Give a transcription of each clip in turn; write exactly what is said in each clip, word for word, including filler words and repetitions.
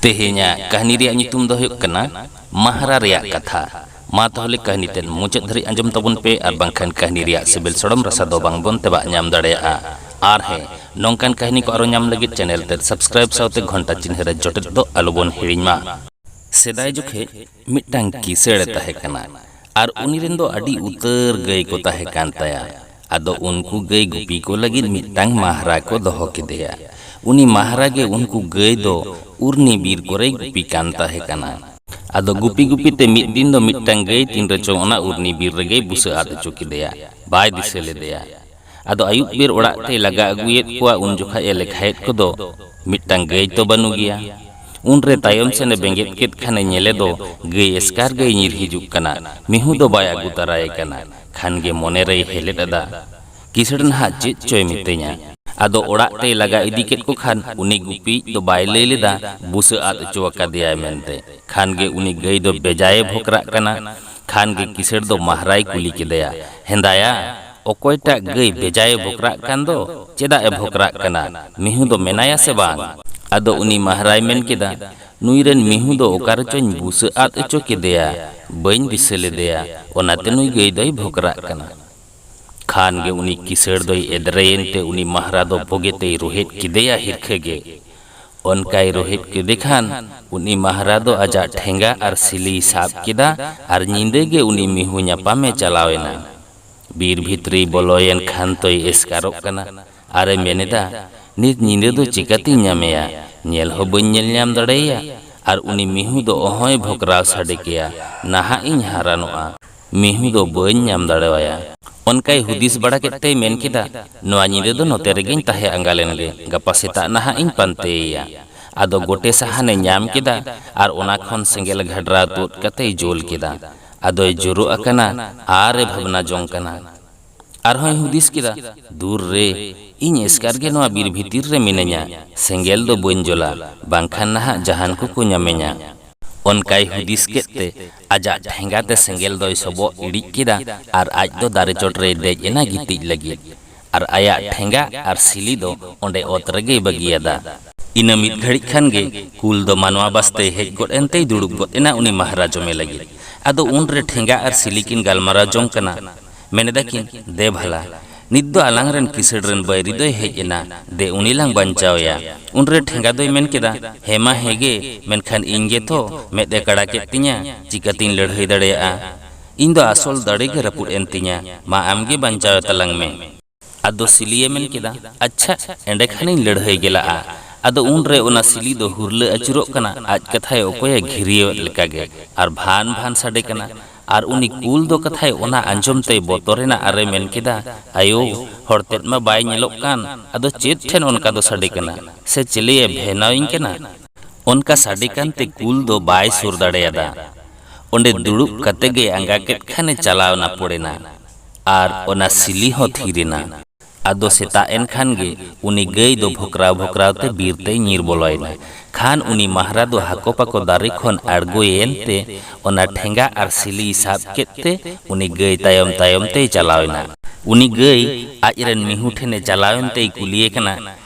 ᱛᱮᱦᱮᱧᱟᱜ ᱠᱟᱹᱦᱱᱤ ᱨᱮᱭᱟᱜ ᱧᱩᱛᱩᱢ ᱫᱚ ᱦᱩᱭᱩᱜ ᱠᱟᱱᱟ ᱢᱟᱦᱨᱟ ᱨᱮᱭᱟᱜ ᱠᱟᱛᱷᱟ᱾ ᱢᱟ ᱛᱟᱦᱚᱞᱮ ᱠᱟᱹᱦᱱᱤ ᱛᱮᱫ ᱢᱩᱪᱟᱹᱫ ᱫᱷᱟᱹᱨᱤᱡ ᱟᱸᱡᱚᱢ ᱛᱟᱵᱚᱱ ᱯᱮ, ᱟᱨ ᱵᱟᱝᱠᱷᱟᱱ ᱠᱟᱹᱦᱱᱤ ᱨᱮᱭᱟᱜ ᱥᱤᱵᱤᱞ ᱥᱚᱲᱚᱢ ᱨᱟᱥᱟ ᱫᱚ ᱵᱟᱝ ᱵᱚᱱ ᱛᱮᱵᱟᱜ ᱧᱟᱢ ᱫᱟᱲᱮᱭᱟᱜᱼᱟ᱾ ᱟᱨ ᱦᱮᱸ, ᱱᱚᱝᱠᱟᱱ ᱠᱟᱹᱦᱱᱤ ᱠᱚ ᱟᱨᱚ ᱧᱟᱢ ᱞᱟᱹᱜᱤᱫ ᱪᱮᱱᱮᱞ ᱛᱮᱫ ᱥᱟᱵᱥᱠᱨᱟᱭᱤᱵ ᱥᱟᱶᱛᱮ ᱜᱷᱚᱱᱴᱟ ᱪᱤᱱᱦᱟᱹ ᱨᱮ ᱡᱚᱴᱮᱫ ᱫᱚ ᱟᱞᱚ ᱵᱚᱱ ᱦᱤᱲᱤᱧ ᱢᱟ᱾ ᱥᱮᱫᱟᱭ ᱡᱚᱠᱷᱮᱡ ᱢᱤᱫᱴᱟᱝ ᱠᱤᱥᱟᱹᱬᱮ ᱛᱟᱦᱮᱸ ᱠᱟᱱᱟ, ᱟᱨ ᱩᱱᱤ ᱨᱮᱱ ᱫᱚ ᱟᱹᱰᱤ ᱩᱛᱟᱹᱨ ᱜᱟᱹᱭ ᱠᱚ ᱛᱟᱦᱮᱸ ᱠᱟᱱ ᱛᱟᱭᱟ᱾ ᱟᱫᱚ ᱩᱱᱠᱩ ᱜᱟᱹᱭ ᱜᱩᱯᱤ ᱠᱚ ᱞᱟᱹᱜᱤᱫ ᱢᱤᱫᱴᱟᱝ ᱢᱟᱦᱨᱟ ᱠᱚ ᱫᱚᱦᱚ ᱠᱮᱫᱮᱭᱟ᱾ ᱩᱱᱤ ᱢᱟᱦᱨᱟ ᱜᱮ ᱩᱱᱠᱩ ᱜᱟᱹᱭ ᱫᱚ ᱩᱨᱱᱤ ᱵᱤᱨ ᱠᱚᱨᱮᱭ ᱜᱩᱯᱤ ᱠᱟᱱ ᱛᱟᱦᱮᱸ ᱠᱟᱱᱟ᱾ ᱟᱫᱚ ᱜᱩᱯᱤ ᱜᱩᱯᱤ ᱛᱮ ᱢᱤᱫ ᱫᱤᱱ ᱫᱚ ᱢᱤᱫᱴᱟᱝ ᱜᱟᱹᱭ ᱛᱤᱱ ᱨᱮᱪᱚᱝ ᱚᱱᱟ ᱩᱨᱱᱤ ᱵᱤᱨ ᱨᱮᱜᱮᱭ ᱵᱩᱥᱟᱹᱜ ᱟᱫ ᱦᱚᱪᱚ ᱠᱮᱫᱮᱭᱟ, ᱵᱟᱭ ᱫᱤᱥᱟᱹ ᱞᱮᱫᱮᱭᱟ᱾ ᱟᱫᱚ ᱟᱹᱭᱩᱵ ᱵᱮᱨ ᱚᱲᱟᱜ ᱛᱮᱭ ᱞᱟᱜᱟ ᱟᱹᱜᱩᱭᱮᱫ ᱠᱚᱣᱟ, ᱩᱱ ᱡᱚᱠᱷᱟᱡ ᱮ ᱞᱮᱠᱷᱟᱭᱮᱫ ᱠᱚᱫᱚ ᱢᱤᱫᱴᱟᱝ ᱜᱟᱹᱭ ᱛᱚ ᱵᱟᱹᱱᱩᱜ ᱜᱮᱭᱟ᱾ ᱩᱱᱨᱮ ᱛᱟᱭᱚᱢ ᱥᱮᱱ ᱮ ᱵᱮᱸᱜᱮᱫ ᱠᱮᱫ ᱠᱷᱟᱱ ᱮ ᱧᱮᱞᱮ ᱫᱚ ᱜᱟᱹᱭ ᱮᱥᱠᱟᱨ ᱜᱮᱭ ᱧᱤᱨ ᱦᱤᱡᱩᱜ ᱠᱟᱱᱟ, ᱢᱤᱦᱩ ᱫᱚ ᱵᱟᱭ ᱟᱹᱜᱩ ᱛᱟᱨᱟᱭᱮ ᱠᱟᱱᱟ᱾ ᱠᱷᱟᱱ ᱜᱮ ᱢᱚᱱᱮ ᱨᱮᱭ ᱦᱮᱞᱮᱫ ᱟᱫᱟ, ᱠᱤᱥᱟᱹᱬ ᱱᱟᱦᱟᱜ ᱪᱮᱫ ᱪᱚᱭ ᱢᱤᱛᱟᱹᱧᱟ᱾ ᱟᱫᱚ ᱚᱲᱟᱜ ᱛᱮᱭ ᱞᱟᱜᱟ ᱤᱫᱤ ᱠᱮᱫ ᱠᱚ ᱠᱷᱟᱱ ᱩᱱᱤ ᱜᱩᱯᱤᱭᱤᱡ ᱫᱚ ᱵᱟᱭ ᱞᱟᱹᱭ ᱞᱮᱫᱟ ᱵᱩᱥᱟᱹᱜ ᱟᱫ ᱦᱚᱪᱚ ᱟᱠᱟᱫᱮᱭᱟᱭ ᱢᱮᱱᱛᱮ᱾ ᱠᱷᱟᱱ ᱜᱮ ᱩᱱᱤ ᱜᱟᱹᱭ ᱫᱚ ᱵᱮᱡᱟᱭᱮ ᱵᱷᱚᱠᱨᱟᱜ ᱠᱟᱱᱟ᱾ ᱠᱷᱟᱱ ᱜᱮ ᱠᱤᱥᱟᱹᱬ ᱫᱚ ᱢᱟᱦᱨᱟᱭ ᱠᱩᱞᱤ ᱠᱮᱫᱮᱭᱟ, ᱦᱮᱸᱫᱟᱭᱟ, ᱚᱠᱚᱭᱴᱟᱜ ᱜᱟᱹᱭ ᱵᱮᱡᱟᱭᱮ ᱵᱷᱚᱠᱨᱟᱜ ᱠᱟᱱ ᱫᱚ? ᱪᱮᱫᱟᱜ ᱮ ᱵᱷᱚᱠᱨᱟᱜ ᱠᱟᱱᱟ? ᱢᱤᱦᱩ ᱫᱚ ᱢᱮᱱᱟᱭᱟ ᱥᱮ ᱵᱟᱝ? ᱟᱫᱚ ᱩᱱᱤ ᱢᱟᱦᱨᱟᱭ ᱢᱮᱱ ᱠᱮᱫᱟ, ᱱᱩᱭ ᱨᱮᱱ ᱢᱤᱦᱩ ᱫᱚ ᱚᱠᱟ ᱨᱮᱪᱚᱧ ᱵᱩᱥᱟᱹᱜ ᱟᱫ ᱦᱚᱪᱚ ᱠᱮᱫᱮᱭᱟ, ᱵᱟᱹᱧ ᱫᱤᱥᱟᱹ ᱞᱮᱫᱮᱭᱟ, ᱚᱱᱟᱛᱮ ᱱᱩᱭ ᱜᱟᱹᱭ ᱫᱚᱭ ᱵᱷᱚᱠᱨᱟᱜ ᱠᱟᱱᱟ᱾ ᱠᱷᱟᱱ ᱜᱮ ᱩᱱᱤ ᱠᱤᱥᱟᱹᱬ ᱫᱚᱭ ᱮᱫᱽᱨᱮᱭᱮᱱ ᱛᱮ ᱩᱱᱤ ᱢᱟᱦᱨᱟ ᱫᱚ ᱵᱩᱜᱤ ᱛᱮᱭ ᱨᱩᱦᱮᱫ ᱠᱮᱫᱮᱭᱟ ᱦᱤᱨᱠᱷᱟᱹ ᱜᱮ᱾ ᱚᱱᱠᱟᱭ ᱨᱩᱦᱮᱫ ᱠᱮᱫᱮ ᱠᱷᱟᱱ ᱩᱱᱤ ᱢᱟᱦᱨᱟ ᱫᱚ ᱟᱡᱟᱜ ᱴᱷᱮᱸᱜᱟ ᱟᱨ ᱥᱤᱞᱤᱭ ᱥᱟᱵ ᱠᱮᱫᱟ ᱟᱨ ᱧᱤᱫᱟᱹ ᱜᱮ ᱩᱱᱤ ᱢᱤᱦᱩ ᱧᱟᱯᱟᱢᱮ ᱪᱟᱞᱟᱣ ᱮᱱᱟ᱾ ᱵᱤᱨ ᱵᱷᱤᱛᱨᱤᱭ ᱵᱚᱞᱚᱭᱮᱱ ᱠᱷᱟᱱ ᱛᱚᱭ ᱮᱥᱠᱟᱨᱚᱜ ᱠᱟᱱᱟ ᱟᱨᱮ ᱢᱮᱱᱮᱫᱟ, ᱱᱤᱛ ᱧᱤᱫᱟᱹ ᱫᱚ ᱪᱤᱠᱟᱹᱛᱤᱧ ᱧᱟᱢᱮᱭᱟ? ᱧᱮᱞ ᱦᱚᱸ ᱵᱟᱹᱧ ᱧᱮᱞ ᱧᱟᱢ ᱫᱟᱲᱮᱭᱟᱭᱟ᱾ ᱟᱨ ᱩᱱᱤ ᱢᱤᱦᱩ ᱫᱚ ᱚᱦᱚᱸᱭ ᱵᱷᱚᱠᱨᱟᱣ ᱥᱟᱰᱮ ᱠᱮᱭᱟ, ᱱᱟᱦᱟᱜ ᱤᱧ ᱦᱟᱨᱟᱱᱚᱜᱼᱟ᱾ ᱢᱤᱦᱩ ᱫᱚ ᱵᱟᱹᱧ ᱧᱟᱢ ᱫᱟᱲᱮᱣᱟᱭᱟ᱾ ᱚᱱᱠᱟᱭ ᱦᱩᱫᱤᱥ ᱵᱟᱲᱟ ᱠᱮᱫ ᱛᱮᱭ ᱢᱮᱱ ᱠᱮᱫᱟ, ᱱᱚᱣᱟ ᱧᱤᱫᱟᱹ ᱫᱚ ᱱᱚᱛᱮ ᱨᱮᱜᱮᱧ ᱛᱟᱦᱮᱸ ᱟᱸᱜᱟ ᱞᱮᱱ ᱜᱮ, ᱜᱟᱯᱟ ᱥᱮᱛᱟᱜ ᱱᱟᱦᱟᱜ ᱤᱧ ᱯᱟᱱᱛᱮᱭᱮᱭᱟ᱾ ᱟᱫᱚ ᱜᱚᱴᱮ ᱥᱟᱦᱟᱱᱮ ᱧᱟᱢ ᱠᱮᱫᱟ ᱟᱨ ᱚᱱᱟ ᱠᱷᱚᱱ ᱥᱮᱸᱜᱮᱞ ᱜᱷᱟᱰᱨᱟᱣ ᱛᱩᱫ ᱠᱟᱛᱮᱭ ᱡᱩᱞ ᱠᱮᱫᱟ᱾ ᱟᱫᱚᱭ ᱡᱳᱨᱳᱜ ᱟᱠᱟᱱᱟ ᱟᱨ ᱮ ᱵᱷᱟᱵᱽᱱᱟ ᱡᱚᱝ ᱠᱟᱱᱟ᱾ ᱟᱨᱦᱚᱸᱭ ᱦᱩᱫᱤᱥ ᱠᱮᱫᱟ, ᱫᱩᱨ ᱨᱮ, ᱤᱧ ᱮᱥᱠᱟᱨ ᱜᱮ ᱱᱚᱣᱟ ᱵᱤᱨ ᱵᱷᱤᱛᱤᱨ ᱨᱮ ᱢᱤᱱᱟᱹᱧᱟ, ᱥᱮᱸᱜᱮᱞ ᱫᱚ ᱵᱟᱹᱧ ᱡᱳᱞᱟ, ᱵᱟᱝᱠᱷᱟᱱ ᱱᱟᱦᱟᱜ ᱡᱟᱦᱟᱱ ᱠᱚᱠᱚ ᱧᱟᱢᱮᱧᱟ᱾ ᱚᱱᱠᱟᱭ ᱦᱩᱫᱤᱥ ᱠᱮᱫ ᱛᱮ ᱟᱡᱟᱜ ᱴᱷᱮᱸᱜᱟ ᱛᱮ ᱥᱮᱸᱜᱮᱞ ᱫᱚᱭ ᱥᱚᱵᱚᱜ ᱤᱲᱤᱡ ᱠᱮᱫᱟ ᱟᱨ ᱟᱡ ᱫᱚ ᱫᱟᱨᱮ ᱪᱚᱴ ᱨᱮᱭ ᱫᱮᱡ ᱮᱱᱟ ᱜᱤᱛᱤᱡ ᱞᱟᱹᱜᱤᱫ᱾ ᱟᱨ ᱟᱭᱟᱜ ᱴᱷᱮᱸᱜᱟ ᱟᱨ ᱥᱤᱞᱤ ᱫᱚ ᱚᱸᱰᱮ ᱚᱛ ᱨᱮᱜᱮᱭ ᱵᱟᱹᱜᱤᱭᱟᱫᱟ᱾ ᱤᱱᱟᱹ ᱢᱤᱫ ᱜᱷᱟᱹᱲᱤᱡ ᱠᱷᱟᱱ ᱜᱮ ᱠᱩᱞ ᱫᱚ ᱢᱟᱱᱣᱟ ᱵᱟᱥᱛᱮᱭ ᱦᱮᱡ ᱜᱚᱫ ᱮᱱᱛᱮᱭ ᱫᱩᱲᱩᱵ ᱜᱚᱫ ᱮᱱᱟ ᱩᱱᱤ ᱢᱟᱦᱟᱨᱟ ᱡᱚᱢᱮ ᱞᱟᱹᱜᱤᱫ᱾ ᱟᱫᱚ ᱩᱱᱨᱮ ᱴᱷᱮᱸᱜᱟ ᱟᱨ ᱥᱤᱞᱤ ᱠᱤᱱ ᱜᱟᱞᱢᱟᱨᱟᱣ ᱡᱚᱝ ᱠᱟᱱᱟ᱾ ᱢᱮᱱᱮᱫᱟ ᱠᱤᱱ, "ᱫᱮ ᱵᱷᱟᱞᱟ, ᱱᱤᱛ ᱫᱚ ᱟᱞᱟᱝ ᱨᱮᱱ ᱠᱤᱥᱟᱹᱲ ᱨᱮᱱ ᱵᱟᱹᱭᱨᱤ ᱫᱚᱭ ᱦᱮᱡ ᱮᱱᱟ, ᱫᱮ ᱩᱱᱤ ᱞᱟᱝ ᱵᱟᱧᱪᱟᱣᱮᱭᱟ᱾" ᱩᱱᱨᱮ ᱴᱷᱮᱸᱜᱟ ᱫᱚᱭ ᱢᱮᱱ ᱠᱮᱫᱟ, "ᱦᱮᱸ ᱢᱟ ᱦᱮᱸ ᱜᱮ, ᱢᱮᱱᱠᱷᱟᱱ ᱤᱧ ᱜᱮᱛᱚ ᱢᱮᱫ ᱮ ᱠᱟᱲᱟ ᱠᱮᱫ ᱛᱤᱧᱟ, ᱪᱤᱠᱟᱹᱛᱤᱧ ᱞᱟᱹᱲᱦᱟᱹᱭ ᱫᱟᱲᱮᱭᱟᱜᱼᱟ? ᱤᱧ ᱫᱚ ᱟᱥᱚᱞ ᱫᱟᱲᱮ ᱜᱮ ᱨᱟᱹᱯᱩᱫ ᱮᱱ ᱛᱤᱧᱟ, ᱢᱟ ᱟᱢ ᱜᱮ ᱵᱟᱧᱪᱟᱣ ᱛᱟᱞᱟᱝ ᱢᱮ᱾" ᱟᱫᱚ ᱥᱤᱞᱤᱭᱮ ᱢᱮᱱ ᱠᱮᱫᱟ, "ᱟᱪᱪᱷᱟ, ᱮᱸᱰᱮ ᱠᱷᱟᱱᱤᱧ ᱞᱟᱹᱲᱦᱟᱹᱭ ᱜᱮᱞᱟᱜᱼᱟ᱾" ᱟᱫᱚ ᱩᱱᱨᱮ ᱚᱱᱟ ᱥᱤᱞᱤ ᱫᱚ ᱦᱩᱨᱞᱟᱹ ᱟᱹᱪᱩᱨᱚᱜ ᱠᱟᱱᱟ, ᱟᱡ ᱠᱟᱛᱷᱟᱭ ᱚᱠᱚᱭᱮ ᱜᱷᱤᱨᱭᱟᱹᱣᱮᱫ ᱞᱮᱠᱟᱜᱮ, ᱟᱨ ᱵᱷᱟᱱ ᱵᱷᱟᱱ ᱥᱟᱰᱮ ᱠᱟᱱᱟ᱾ ᱟᱨ ᱩᱱᱤ ᱠᱩᱞ ᱫᱚ ᱠᱟᱛᱷᱟᱭ ᱚᱱᱟ ᱟᱸᱡᱚᱢ ᱛᱮᱭ ᱵᱚᱛᱚᱨᱮᱱᱟ ᱟᱨᱮ ᱢᱮᱱ ᱠᱮᱫᱟ, "ᱟᱭᱳ, ᱦᱚᱲ ᱛᱮᱫ ᱢᱟ ᱵᱟᱭ ᱧᱮᱞᱚᱜ ᱠᱟᱱ, ᱟᱫᱚ ᱪᱮᱫ ᱴᱷᱮᱱ ᱚᱱᱠᱟ ᱫᱚ ᱥᱟᱰᱮ ᱠᱟᱱᱟ? ᱥᱮ ᱪᱤᱞᱤᱭᱮ ᱵᱷᱮᱱᱟᱣᱤᱧ ᱠᱟᱱᱟ?" ᱚᱱᱠᱟ ᱥᱟᱰᱮ ᱠᱟᱱᱛᱮ ᱠᱩᱞ ᱫᱚ ᱵᱟᱭ ᱥᱩᱨ ᱫᱟᱲᱮᱭᱟᱫᱟ᱾ ᱚᱸᱰᱮ ᱫᱩᱲᱩᱵ ᱠᱟᱛᱮ ᱜᱮ ᱟᱸᱜᱟ ᱠᱮᱫ ᱠᱷᱟᱱᱮ ᱪᱟᱞᱟᱣ ᱱᱟᱯᱚᱲᱮᱱᱟ, ᱟᱨ ᱚᱱᱟ ᱥᱤᱞᱤ ᱦᱚᱸ ᱛᱷᱤᱨ ᱮᱱᱟ᱾ ᱟᱫᱚ ᱥᱮᱛᱟᱜ ᱮᱱ ᱠᱷᱟᱱ ᱜᱮ ᱩᱱᱤ ᱜᱟᱹᱭ ᱫᱚ ᱵᱷᱚᱠᱨᱟᱣ ᱵᱷᱚᱠᱨᱟᱣ ᱛᱮ ᱵᱤᱨ ᱛᱮᱭ ᱧᱤᱨ ᱵᱚᱞᱚᱭᱮᱱᱟ᱾ ᱠᱷᱟᱱ ᱩᱱᱤ ᱢᱟᱦᱨᱟ ᱫᱚ ᱦᱟᱠᱚ ᱯᱟᱠᱚ ᱫᱟᱨᱮ ᱠᱷᱚᱱ ᱟᱬᱜᱚᱭᱮᱱ ᱛᱮ ᱚᱱᱟ ᱴᱷᱮᱸᱜᱟ ᱟᱨ ᱥᱤᱞᱤᱭ ᱥᱟᱵ ᱠᱮᱫ ᱛᱮ ᱩᱱᱤ ᱜᱟᱹᱭ ᱛᱟᱭᱚᱢ ᱛᱟᱭᱚᱢ ᱛᱮᱭ ᱪᱟᱞᱟᱣ ᱮᱱᱟ᱾ ᱩᱱᱤ ᱜᱟᱹᱭ ᱟᱡ ᱨᱮᱱ ᱢᱤᱦᱩ ᱴᱷᱮᱱᱮ ᱪᱟᱞᱟᱣᱮᱱ ᱛᱮᱭ ᱠᱩᱞᱤᱭᱮ ᱠᱟᱱᱟ,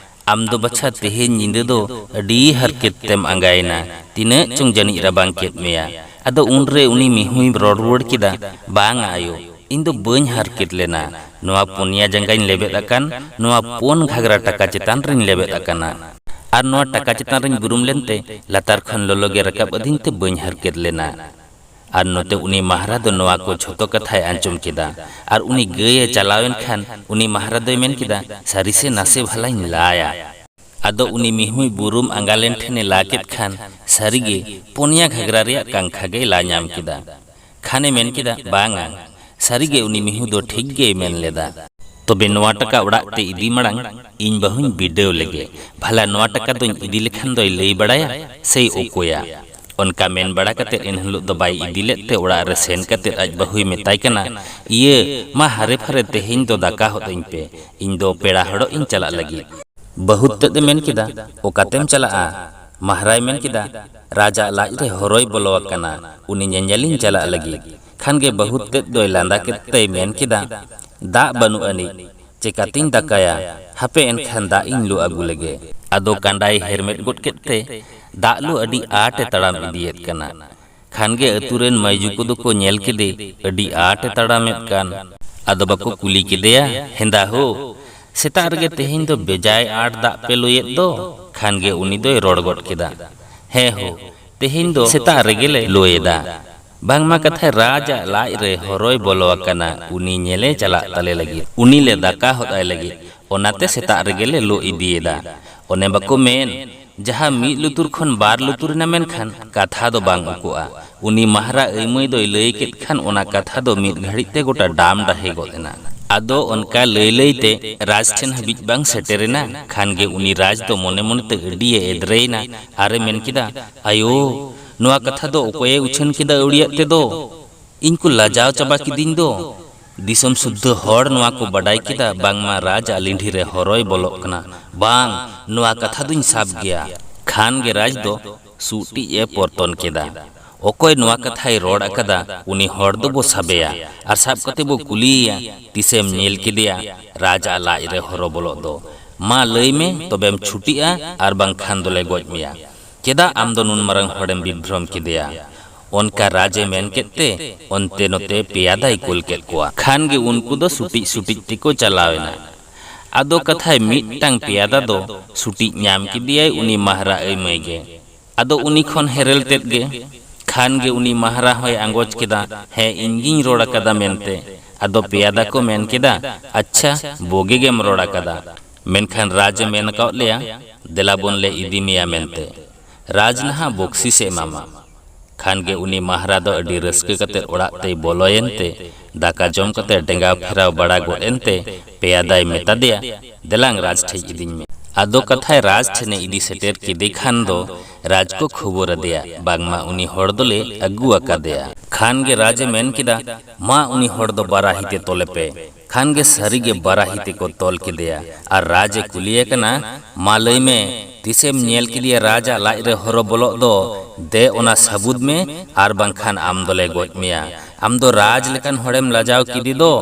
"ᱟᱢ ᱫᱚ ᱵᱟᱪᱷᱟ ᱛᱮᱦᱮᱧ ᱧᱤᱫᱟᱹ ᱫᱚ ᱟᱹᱰᱤ ᱦᱟᱨᱠᱮᱛ ᱛᱮᱢ ᱟᱸᱜᱟᱭᱮᱱᱟ, ᱛᱤᱱᱟᱹᱜ ᱪᱚᱝ ᱡᱟᱹᱱᱤᱡ ᱨᱟᱵᱟᱝ ᱠᱮᱫ ᱢᱮᱭᱟ?" ᱟᱫᱚ ᱩᱱᱨᱮ ᱩᱱᱤ ᱢᱤᱦᱩᱭ ᱨᱚᱲ ᱨᱩᱣᱟᱹᱲ ᱠᱮᱫᱟ, "ᱵᱟᱝᱟ ᱟᱭᱳ, ᱤᱧ ᱫᱚ ᱵᱟᱹᱧ ᱦᱟᱨᱠᱮᱛ ᱞᱮᱱᱟ᱾ ᱱᱚᱣᱟ ᱯᱩᱱᱭᱟ ᱡᱟᱸᱜᱟᱧ ᱞᱮᱵᱮᱫ ᱟᱠᱟᱱ ᱱᱚᱣᱟ ᱯᱩᱱ ᱜᱷᱟᱜᱽᱨᱟ ᱴᱟᱠᱟ ᱪᱮᱛᱟᱱ ᱨᱤᱧ ᱞᱮᱵᱮᱫ ᱟᱠᱟᱱᱟ᱾ ᱟᱨ ᱱᱚᱣᱟ ᱴᱟᱠᱟ ᱪᱮᱛᱟᱱ ᱨᱤᱧ ᱵᱩᱨᱩᱢ ᱞᱮᱱᱛᱮ ᱞᱟᱛᱟᱨ ᱠᱷᱚᱱ ᱞᱚᱞᱚ ᱜᱮ ᱨᱟᱠᱟᱵ ᱟᱹᱫᱤᱧ ᱛᱮ ᱵᱟᱹᱧ ᱦᱟᱨᱠᱮᱛ ᱞᱮᱱᱟ᱾" ᱟᱨ ᱱᱚᱛᱮ ᱩᱱᱤ ᱢᱟᱦᱨᱟ ᱫᱚ ᱱᱚᱣᱟ ᱠᱚ ᱡᱷᱚᱛᱚ ᱠᱟᱛᱷᱟᱭ ᱟᱸᱡᱚᱢ ᱠᱮᱫᱟ᱾ ᱟᱨ ᱩᱱᱤ ᱜᱟᱹᱭ ᱮ ᱪᱟᱞᱟᱣᱮᱱ ᱠᱷᱟᱱ ᱩᱱᱤ ᱢᱟᱦᱨᱟ ᱫᱚᱭ ᱢᱮᱱ ᱠᱮᱫᱟ, "ᱥᱟᱹᱨᱤ ᱥᱮ ᱱᱟᱥᱮ ᱵᱷᱟᱞᱟᱧ ᱞᱟᱭᱟ?" ᱟᱫᱚ ᱩᱱᱤ ᱢᱤᱦᱩᱭ ᱵᱩᱨᱩᱢ ᱟᱸᱜᱟ ᱞᱮᱱ ᱴᱷᱮᱱᱮ ᱞᱟ ᱠᱮᱫ ᱠᱷᱟᱱ ᱥᱟᱹᱨᱤᱜᱮ ᱯᱩᱱᱭᱟ ᱜᱷᱟᱜᱽᱨᱟ ᱨᱮᱭᱟᱜ ᱠᱟᱝᱠᱷᱟ ᱜᱮᱭ ᱞᱟ ᱧᱟᱢ ᱠᱮᱫᱟ᱾ ᱠᱷᱟᱱᱮ ᱢᱮᱱ ᱠᱮᱫᱟ, "ᱵᱟᱝᱟ, ᱥᱟᱹᱨᱤᱜᱮ ᱩᱱᱤ ᱢᱤᱦᱩ ᱫᱚ ᱴᱷᱤᱠ ᱜᱮᱭ ᱢᱮᱱ ᱞᱮᱫᱟ᱾ ᱛᱚᱵᱮ ᱱᱚᱣᱟ ᱴᱟᱠᱟ ᱚᱲᱟᱜ ᱛᱮ ᱤᱫᱤ ᱢᱟᱲᱟᱝ ᱤᱧ ᱵᱟᱹᱦᱩᱧ ᱵᱤᱰᱟᱹᱣ ᱞᱮᱜᱮ᱾ ᱵᱷᱟᱞᱟ ᱱᱚᱣᱟ ᱴᱟᱠᱟ ᱫᱚᱧ ᱤᱫᱤ ᱞᱮᱠᱷᱟᱱ ᱫᱚᱭ ᱞᱟᱹᱭ ᱵᱟᱲᱟᱭᱟ ᱥᱮᱭ ᱚᱠᱚᱭᱟ?" ᱚᱱᱠᱟ ᱢᱮᱱ ᱵᱟᱲᱟ ᱠᱟᱛᱮ ᱮᱱᱦᱤᱞᱳᱜ ᱫᱚ ᱵᱟᱭ ᱤᱫᱤ ᱞᱮᱫ ᱛᱮ ᱚᱲᱟᱜ ᱨᱮ ᱥᱮᱱ ᱠᱟᱛᱮ ᱟᱡ ᱵᱟᱹᱦᱩᱭ ᱢᱮᱛᱟᱭ ᱠᱟᱱᱟ, "ᱤᱭᱟᱹ, ᱢᱟ ᱦᱟᱨᱮ ᱯᱷᱟᱨᱮ ᱛᱮᱦᱮᱧ ᱫᱚ ᱫᱟᱠᱟ ᱦᱚᱫ ᱟᱹᱧ ᱯᱮ, ᱤᱧ ᱫᱚ ᱯᱮᱲᱟ ᱦᱚᱲᱚᱜ ᱤᱧ ᱪᱟᱞᱟᱜ ᱞᱟᱹᱜᱤᱫ᱾" ᱵᱟᱹᱦᱩ ᱛᱮᱫ ᱮ ᱢᱮᱱ ᱠᱮᱫᱟ, "ᱚᱠᱟᱛᱮᱢ ᱪᱟᱞᱟᱜᱼᱟ?" ᱢᱟᱦᱨᱟᱭ ᱢᱮᱱ ᱠᱮᱫᱟ, "ᱨᱟᱡᱟᱜ ᱞᱟᱡ ᱨᱮ ᱦᱚᱨᱚᱭ ᱵᱚᱞᱚ ᱟᱠᱟᱱᱟ, ᱩᱱᱤ ᱧᱮᱧᱮᱞᱤᱧ ᱪᱟᱞᱟᱜ ᱞᱟᱹᱜᱤᱫ᱾" ᱠᱷᱟᱱ ᱜᱮ ᱵᱟᱹᱦᱩ ᱛᱮᱫ ᱫᱚᱭ ᱞᱟᱸᱫᱟ ᱠᱮᱫ ᱛᱮᱭ ᱢᱮᱱ ᱠᱮᱫᱟ, "ᱫᱟᱜ ᱵᱟᱹᱱᱩᱜ ᱟᱹᱱᱤᱡ, ᱪᱮᱠᱟᱛᱤᱧ ᱫᱟᱠᱟᱭᱟ? ᱦᱟᱯᱮ ᱮᱱᱠᱷᱟᱱ ᱫᱟᱜ ᱤᱧ ᱞᱩ ᱟᱹᱜᱩ ᱞᱮᱜᱮ᱾ ᱟᱫᱚ ᱠᱟᱸᱰᱟᱭ ᱦᱮᱨᱢᱮᱫ ᱜᱚᱫ ᱠᱮᱫ ᱛᱮ ᱫᱟᱜ ᱞᱩ ᱟᱹᱰᱤ ᱟᱸᱴ ᱮ ᱛᱟᱲᱟᱢ ᱤᱫᱤᱭᱮᱫ ᱠᱟᱱᱟ᱾ ᱠᱷᱟᱱ ᱜᱮ ᱟᱹᱛᱩ ᱨᱮᱱ ᱢᱟᱹᱭᱡᱩ ᱠᱚᱫᱚ ᱠᱚ ᱧᱮᱞ ᱠᱮᱫᱮ ᱟᱹᱰᱤ ᱟᱸᱴ ᱮ ᱛᱟᱲᱟᱢᱮᱫ ᱠᱟᱱ᱾ ᱟᱫᱚ ᱵᱟᱠᱚ ᱠᱩᱞᱤ ᱠᱮᱫᱮᱭᱟ, "ᱦᱮᱸᱫᱟ ᱦᱳ, ᱥᱮᱛᱟᱜ ᱨᱮᱜᱮ ᱛᱮᱦᱮᱧ ᱫᱚ ᱵᱮᱡᱟᱭ ᱟᱸᱴ ᱫᱟᱜ ᱯᱮ ᱞᱩᱭᱮᱫ ᱫᱚ?" ᱠᱷᱟᱱ ᱜᱮ ᱩᱱᱤ ᱫᱚᱭ ᱨᱚᱲ ᱜᱚᱫ ᱠᱮᱫᱟ, "ᱦᱮᱸ ᱦᱳ, ᱛᱮᱦᱮᱧ ᱫᱚ ᱥᱮᱛᱟᱜ ᱨᱮᱜᱮ ᱞᱮ ᱞᱩᱭᱮᱫᱟ᱾ ᱵᱟᱝᱢᱟ ᱠᱟᱛᱷᱟᱭ ᱨᱟᱡᱽ ᱟᱜ ᱞᱟᱡ ᱨᱮ ᱦᱚᱨᱚᱭ ᱵᱚᱞᱚ ᱟᱠᱟᱱᱟ, ᱩᱱᱤ ᱧᱮᱞᱮ ᱪᱟᱞᱟᱜ ᱛᱟᱞᱮ ᱞᱟᱹᱜᱤᱫ᱾ ᱩᱱᱤ ᱞᱮ ᱫᱟᱠᱟ ᱦᱚᱫ ᱟᱭ ᱞᱟᱹᱜᱤᱫ, ᱚᱱᱟᱛᱮ ᱥᱮᱛᱟᱜ ᱨᱮᱜᱮ ᱞᱮ ᱞᱩ ᱤᱫᱤᱭᱮᱫᱟ᱾ ᱚᱱᱮ ᱵᱟᱠᱚ ᱢᱮᱱ, ᱡᱟᱦᱟᱸ ᱢᱤᱫ ᱞᱩᱛᱩᱨ ᱠᱷᱚᱱ ᱵᱟᱨ ᱞᱩᱛᱩᱨ ᱮᱱᱟ ᱢᱮᱱᱠᱷᱟᱱ ᱠᱟᱛᱷᱟ ᱫᱚ ᱵᱟᱝ ᱩᱠᱩᱜᱼᱟ᱾ ᱩᱱᱤ ᱢᱟᱦᱨᱟ ᱟᱹᱭᱢᱟᱹᱭ ᱫᱚᱭ ᱞᱟᱹᱭ ᱠᱮᱫ ᱠᱷᱟᱱ ᱚᱱᱟ ᱠᱟᱛᱷᱟ ᱫᱚ ᱢᱤᱫ ᱜᱷᱟᱹᱲᱤᱡ ᱛᱮ ᱜᱚᱴᱟ ᱰᱟᱢ ᱰᱟᱦᱮ ᱜᱚᱫ ᱮᱱᱟ᱾ ᱟᱫᱚ ᱚᱱᱠᱟ ᱞᱟᱹᱭ ᱞᱟᱹᱭ ᱛᱮ ᱨᱟᱡᱽ ᱴᱷᱮᱱ ᱦᱟᱹᱵᱤᱡ ᱵᱟᱝ ᱥᱮᱴᱮᱨᱮᱱᱟ, ᱠᱷᱟᱱ ᱜᱮ ᱩᱱᱤ ᱨᱟᱡᱽ ᱫᱚ ᱢᱚᱱᱮ ᱢᱚᱱᱮ ᱛᱮ ᱟᱹᱰᱤᱭᱮ ᱮᱫᱽᱨᱮᱭᱮᱱᱟ ᱟᱨᱮ ᱢᱮᱱ ᱠᱮᱫᱟ, "ᱟᱭᱳ, ᱱᱚᱣᱟ ᱠᱟᱛᱷᱟ ᱫᱚ ᱚᱠᱚᱭᱮ ᱩᱪᱷᱟᱹᱱ ᱠᱮᱫᱟ ᱟᱹᱣᱲᱤᱭᱟᱜ ᱛᱮᱫᱚ? ᱤᱧ ᱠᱚ ᱞᱟᱡᱟᱣ ᱪᱟᱵᱟ ᱠᱤᱫᱤᱧ ᱫᱚ᱾ ᱫᱤᱥᱚᱢ ᱥᱩᱫᱽᱫᱷᱟᱹ ᱦᱚᱲ ᱱᱚᱣᱟ ᱠᱚ ᱵᱟᱰᱟᱭ ᱠᱮᱫᱟ, ᱵᱟᱝᱢᱟ ᱨᱟᱡᱽ ᱟᱜ ᱞᱤᱸᱰᱷᱤ ᱨᱮ ᱦᱚᱨᱚᱭ ᱵᱚᱞᱚᱜ ᱠᱟᱱᱟ᱾ ᱵᱟᱝ, ᱱᱚᱣᱟ ᱠᱟᱛᱷᱟ ᱫᱩᱧ ᱥᱟᱵ ᱜᱮᱭᱟ᱾" ᱠᱷᱟᱱ ᱜᱮ ᱨᱟᱡᱽ ᱫᱚ ᱥᱩᱜᱴᱤᱡ ᱮ ᱯᱚᱨᱛᱚᱱ ᱠᱮᱫᱟ᱾ ᱚᱠᱚᱭ ᱱᱚᱣᱟ ᱠᱟᱛᱷᱟᱭ ᱨᱚᱲ ᱟᱠᱟᱫᱟ, ᱩᱱᱤ ᱦᱚᱲ ᱫᱚᱵᱚ ᱥᱟᱵᱮᱭᱟ ᱟᱨ ᱥᱟᱵ ᱠᱟᱛᱮ ᱵᱚ ᱠᱩᱞᱤᱭᱮᱭᱟ, ᱛᱤᱥᱮᱢ ᱧᱮᱞ ᱠᱮᱫᱮᱭᱟ ᱨᱟᱡᱽ ᱟᱜ ᱞᱟᱡ ᱨᱮ ᱦᱚᱨᱚ ᱵᱚᱞᱚᱜ ᱫᱚ? ᱢᱟ ᱞᱟᱹᱭ ᱢᱮ, ᱛᱚᱵᱮᱢ ᱪᱷᱩᱴᱤᱜᱼᱟ ᱟᱨ ᱵᱟᱝᱠᱷᱟᱱ ᱫᱚᱞᱮ ᱜᱚᱡ ᱢᱮᱭᱟ᱾ ᱪᱮᱫᱟᱜ ᱟᱢ ᱫᱚ ᱱᱩᱱ ᱢᱟᱨᱟᱝ ᱦᱚᱲᱮᱢ ᱵᱤᱵᱷᱨᱚᱢ ᱠᱮᱫᱮᱭᱟ? ᱚᱱᱠᱟ ᱨᱟᱡᱽ ᱮ ᱢᱮᱱ ᱠᱮᱫ ᱛᱮ ᱚᱱᱛᱮ ᱱᱚᱛᱮ ᱯᱮᱭᱟᱫᱟᱭ ᱠᱩᱞ ᱠᱮᱫ ᱠᱚᱣᱟ᱾ ᱠᱷᱟᱱ ᱜᱮ ᱩᱱᱠᱩ ᱫᱚ ᱥᱩᱴᱤᱡ ᱥᱩᱴᱤᱡ ᱛᱮᱠᱚ ᱪᱟᱞᱟᱣ ᱮᱱᱟ᱾ ᱟᱫᱚ ᱠᱟᱛᱷᱟᱭ ᱢᱤᱫᱴᱟᱝ ᱯᱮᱭᱟᱫᱟ ᱫᱚ ᱥᱩᱴᱤᱡ ᱧᱟᱢ ᱠᱮᱫᱮᱭᱟᱭ ᱩᱱᱤ ᱢᱟᱦᱨᱟ ᱟᱹᱭᱢᱟᱹᱭ ᱜᱮ᱾ ᱟᱫᱚ ᱩᱱᱤ ᱠᱷᱚᱱ ᱦᱮᱨᱮᱞ ᱛᱮᱫ ᱜᱮ᱾ ᱠᱷᱟᱱ ᱜᱮ ᱩᱱᱤ ᱢᱟᱦᱨᱟ ᱦᱚᱸᱭ ᱟᱸᱜᱚᱪ ᱠᱮᱫᱟ, "ᱦᱮᱸ, ᱤᱧ ᱜᱤᱧ ᱨᱚᱲ ᱟᱠᱟᱫᱟ" ᱢᱮᱱᱛᱮ᱾ ᱟᱫᱚ ᱯᱮᱭᱟᱫᱟ ᱠᱚ ᱢᱮᱱ ᱠᱮᱫᱟ, "ᱟᱪᱪᱷᱟ, ᱵᱳᱜᱮ ᱜᱮᱢ ᱨᱚᱲ ᱟᱠᱟᱫᱟ, ᱢᱮᱱᱠᱷᱟᱱ ᱨᱟᱡᱽ ᱮ ᱢᱮᱱ ᱟᱠᱟᱫ ᱞᱮᱭᱟ, ᱫᱮᱞᱟ ᱵᱚᱱ ᱞᱮ ᱤᱫᱤ ᱢᱮᱭᱟ" ᱢᱮᱱᱛᱮ᱾ ᱨᱟᱡᱽ ᱱᱟᱦᱟᱜ ᱵᱚᱠᱥᱤᱥ ᱮ ᱮᱢᱟᱢᱟ᱾ ᱠᱷᱟᱱ ᱜᱮ ᱩᱱᱤ ᱢᱟᱦᱨᱟ ᱫᱚ ᱟᱹᱰᱤ ᱨᱟᱹᱥᱠᱟᱹ ᱠᱟᱛᱮ ᱚᱲᱟᱜ ᱛᱮᱭ ᱵᱚᱞᱚᱭᱮᱱ ᱛᱮ, ᱫᱟᱠᱟ ᱡᱚᱢ ᱠᱟᱛᱮ ᱰᱮᱸᱜᱟᱣ ᱯᱷᱮᱨᱟᱣ ᱵᱟᱲᱟ ᱜᱚᱫ ᱮᱱᱛᱮ, ᱯᱮᱭᱟᱫᱟᱭ ᱢᱮᱛᱟ ᱫᱮᱭᱟ, "ᱫᱮᱞᱟᱝ ᱨᱟᱡᱽ ᱴᱷᱮᱡ ᱤᱫᱤᱧ ᱢᱮ᱾" ᱟᱫᱚ ᱠᱟᱛᱷᱟᱭ ᱨᱟᱡᱽ ᱴᱷᱮᱱᱮ ᱤᱫᱤ ᱥᱮᱴᱮᱨ ᱠᱮᱫᱮ ᱠᱷᱟᱱ ᱫᱚ, ᱨᱟᱡᱽ ᱠᱚ ᱠᱷᱚᱵᱚᱨ ᱟᱫᱮᱭᱟ, ᱵᱟᱝᱢᱟ ᱩᱱᱤ ᱦᱚᱲ ᱫᱚᱞᱮ ᱟᱹᱜᱩ ᱟᱠᱟᱫᱮᱭᱟ᱾ ᱠᱷᱟᱱ ᱜᱮ ᱨᱟᱡᱽ ᱮ ᱢᱮᱱ ᱠᱮᱫᱟ, "ᱢᱟ ᱩᱱᱤ ᱦᱚᱲ ᱫᱚ ᱵᱟᱨᱟᱦᱤ ᱛᱮ ᱛᱚᱞᱮ ᱯᱮ᱾" ᱠᱷᱟᱱ ᱜᱮ ᱥᱟᱹᱨᱤ ᱜᱮ ᱵᱟᱨᱟᱦᱤ ᱛᱮᱠᱚ ᱛᱚᱞ ᱠᱮᱫᱮᱭᱟ᱾ ᱟᱨ ᱨᱟᱡᱽ ᱮ ᱠᱩᱞᱤᱭᱮ ᱠᱟᱱᱟ, "ᱢᱟ ᱞᱟᱹᱭ ᱢᱮ, ᱛᱤᱥᱮᱢ ᱧᱮᱞ ᱠᱮᱫᱮᱭᱟ ᱨᱟᱡᱽ ᱟᱜ ᱞᱟᱡ ᱨᱮ ᱦᱚᱨᱚ ᱵᱚᱞᱚᱜ ᱫᱚ? ᱫᱮ ᱚᱱᱟ ᱥᱟᱹᱵᱩᱫ ᱢᱮ, ᱟᱨ ᱵᱟᱝᱠᱷᱟᱱ ᱟᱢ ᱫᱚᱞᱮ ᱜᱚᱡ ᱢᱮᱭᱟ᱾ ᱟᱢ ᱫᱚ ᱨᱟᱡᱽ ᱞᱮᱠᱟᱱ ᱦᱚᱲᱮᱢ ᱞᱟᱡᱟᱣ ᱠᱮᱫᱮ ᱫᱚ᱾"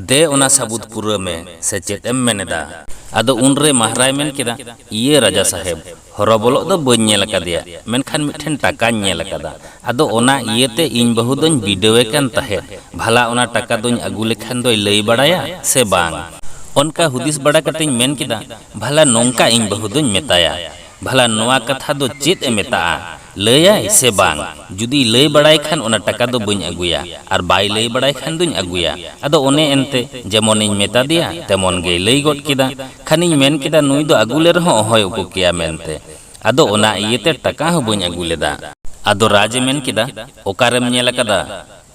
ᱫᱮ ᱚᱱᱟ ᱥᱟᱹᱵᱩᱫ ᱯᱩᱨᱟᱹ ᱢᱮ, ᱥᱮ ᱪᱮᱫ ᱮᱢ ᱢᱮᱱ ᱮᱫᱟ? ᱟᱫᱚ ᱩᱱᱨᱮ ᱢᱟᱦᱨᱟᱭ ᱢᱮᱱ ᱠᱮᱫᱟ, ᱤᱭᱟᱹ ᱨᱟᱡᱟ ᱥᱟᱦᱮᱵᱽ, ᱦᱚᱨᱚᱵᱚᱞᱚᱜ ᱫᱚ ᱵᱟᱹᱧ ᱧᱮᱞ ᱟᱠᱟᱫᱮᱭᱟ, ᱢᱮᱱᱠᱷᱟᱱ ᱢᱤᱫᱴᱷᱮᱱ ᱴᱟᱠᱟᱧ ᱧᱮᱞ ᱟᱠᱟᱫᱟ᱾ ᱟᱫᱚ ᱚᱱᱟ ᱤᱭᱟᱹᱛᱮ ᱤᱧ ᱵᱟᱹᱦᱩ ᱫᱚᱧ ᱵᱤᱰᱟᱹᱣᱮ ᱠᱟᱱ ᱛᱟᱦᱮᱸᱫ, ᱵᱷᱟᱞᱟ ᱚᱱᱟ ᱴᱟᱠᱟ ᱫᱚᱧ ᱟᱹᱜᱩ ᱞᱮᱠᱷᱟᱱ ᱫᱚᱭ ᱞᱟᱹᱭ ᱵᱟᱲᱟᱭᱟ ᱥᱮ ᱵᱟᱝ? ᱚᱱᱠᱟ ᱦᱩᱫᱤᱥ ᱵᱟᱲᱟ ᱠᱟᱛᱮᱧ ᱢᱮᱱ ᱠᱮᱫᱟ, ᱵᱷᱟᱞᱟ ᱱᱚᱝᱠᱟ ᱤᱧ ᱵᱟᱹᱦᱩ ᱫᱚᱧ ᱢᱮᱛᱟᱭᱟ, ᱵᱷᱟᱞᱟ ᱱᱚᱣᱟ ᱠᱟᱛᱷᱟ ᱫᱚ ᱪᱮᱫ ᱮ ᱢᱮᱛᱟᱜᱼᱟ? ᱞᱟᱹᱭᱟᱭ ᱥᱮ ᱵᱟᱝ? ᱡᱩᱫᱤᱭ ᱞᱟᱹᱭ ᱵᱟᱲᱟᱭ ᱠᱷᱟᱱ ᱚᱱᱟ ᱴᱟᱠᱟ ᱫᱚ ᱵᱟᱹᱧ ᱟᱹᱜᱩᱭᱟ, ᱟᱨ ᱵᱟᱭ ᱞᱟᱹᱭ ᱵᱟᱲᱟᱭ ᱠᱷᱟᱱ ᱫᱚᱧ ᱟᱹᱜᱩᱭᱟ᱾ ᱟᱫᱚ ᱚᱱᱮ ᱮᱱᱛᱮ ᱡᱮᱢᱚᱱᱤᱧ ᱢᱮᱛᱟ ᱫᱮᱭᱟ, ᱛᱮᱢᱚᱱ ᱜᱮᱭ ᱞᱟᱹᱭ ᱜᱚᱫ ᱠᱮᱫᱟ᱾ ᱠᱷᱟᱱᱤᱧ ᱢᱮᱱ ᱠᱮᱫᱟ, ᱱᱩᱭ ᱫᱚ ᱟᱹᱜᱩ ᱞᱮ ᱨᱮᱦᱚᱸ ᱚᱦᱚᱭ ᱩᱠᱩ ᱠᱮᱭᱟ ᱢᱮᱱᱛᱮ᱾ ᱟᱫᱚ ᱚᱱᱟ ᱤᱭᱟᱹᱛᱮ ᱴᱟᱠᱟ ᱦᱚᱸ ᱵᱟᱹᱧ ᱟᱹᱜᱩ ᱞᱮᱫᱟ᱾ ᱟᱫᱚ ᱨᱟᱡᱽ ᱮ ᱢᱮᱱ ᱠᱮᱫᱟ, ᱚᱠᱟᱨᱮᱢ ᱧᱮᱞ ᱟᱠᱟᱫᱟ?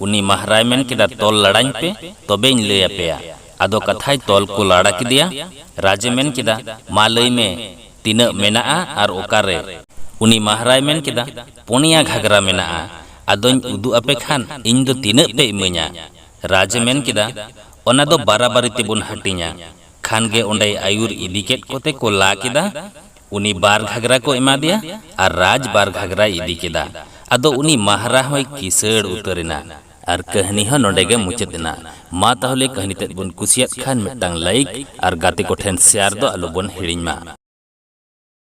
ᱩᱱᱤ ᱢᱟᱦᱨᱟᱭ ᱢᱮᱱ ᱠᱮᱫᱟ, ᱛᱚᱞ ᱞᱟᱲᱟᱧ ᱯᱮ, ᱛᱚᱵᱮᱧ ᱞᱟᱹᱭ ᱟᱯᱮᱭᱟ᱾ ᱟᱫᱚ ᱠᱟᱛᱷᱟᱭ ᱛᱚᱞ ᱠᱚ ᱞᱟᱲᱟ ᱠᱮᱫᱮᱭᱟ᱾ ᱨᱟᱡᱽ ᱮ ᱢᱮᱱ ᱠᱮᱫᱟ, ᱢᱟ ᱞᱟᱹᱭ ᱢᱮ, ᱛᱤᱱᱟᱹᱜ ᱢᱮᱱᱟᱜᱼᱟ ᱟᱨ ᱚᱠᱟᱨᱮ? ᱩᱱᱤ ᱢᱟᱦᱨᱟᱭ ᱢᱮᱱ ᱠᱮᱫᱟ, ᱯᱩᱱᱭᱟ ᱜᱷᱟᱜᱽᱨᱟ ᱢᱮᱱᱟᱜᱼᱟ, ᱟᱫᱚᱧ ᱩᱫᱩᱜ ᱟᱯᱮ ᱠᱷᱟᱱ ᱤᱧ ᱫᱚ ᱛᱤᱱᱟᱹᱜ ᱯᱮ ᱤᱢᱟᱹᱧᱟ? ᱨᱟᱡᱽ ᱮ ᱢᱮᱱ ᱠᱮᱫᱟ, ᱚᱱᱟ ᱫᱚ ᱵᱟᱨᱟᱵᱟᱨᱤ ᱛᱮᱵᱚᱱ ᱦᱟᱹᱴᱤᱧᱟ᱾ ᱠᱷᱟᱱ ᱜᱮ ᱚᱸᱰᱮᱭ ᱟᱹᱭᱩᱨ ᱤᱫᱤ ᱠᱮᱫ ᱠᱚᱛᱮ ᱠᱚ ᱞᱟ ᱠᱮᱫᱟ᱾ ᱩᱱᱤ ᱵᱟᱨ ᱜᱷᱟᱜᱽᱨᱟ ᱠᱚ ᱮᱢᱟ ᱫᱮᱭᱟ ᱟᱨ ᱨᱟᱡᱽ ᱵᱟᱨ ᱜᱷᱟᱜᱽᱨᱟᱭ ᱤᱫᱤ ᱠᱮᱫᱟ᱾ ᱟᱫᱚ ᱩᱱᱤ ᱢᱟᱦᱨᱟ ᱦᱚᱸᱭ ᱠᱤᱥᱟᱹᱲ ᱩᱛᱟᱹᱨ ᱮᱱᱟ᱾ ᱟᱨ ᱠᱟᱹᱦᱱᱤ ᱦᱚᱸ ᱱᱚᱰᱮ ᱜᱮ ᱢᱩᱪᱟᱹᱫ ᱮᱱᱟ᱾ ᱢᱟ ᱛᱟᱦᱚᱞᱮ ᱠᱟᱹᱦᱱᱤ ᱛᱮᱫ ᱵᱚᱱ ᱠᱩᱥᱤᱭᱟᱫ ᱠᱷᱟᱱ ᱢᱤᱫᱴᱟᱝ ᱞᱟᱭᱤᱠ ᱟᱨ ᱜᱟᱛᱮ ᱠᱚᱴᱷᱮᱱ ᱥᱮᱭᱟᱨ ᱫᱚ ᱟᱞᱚᱵᱚᱱ ᱦᱤᱲᱤᱧ ᱢᱟ᱾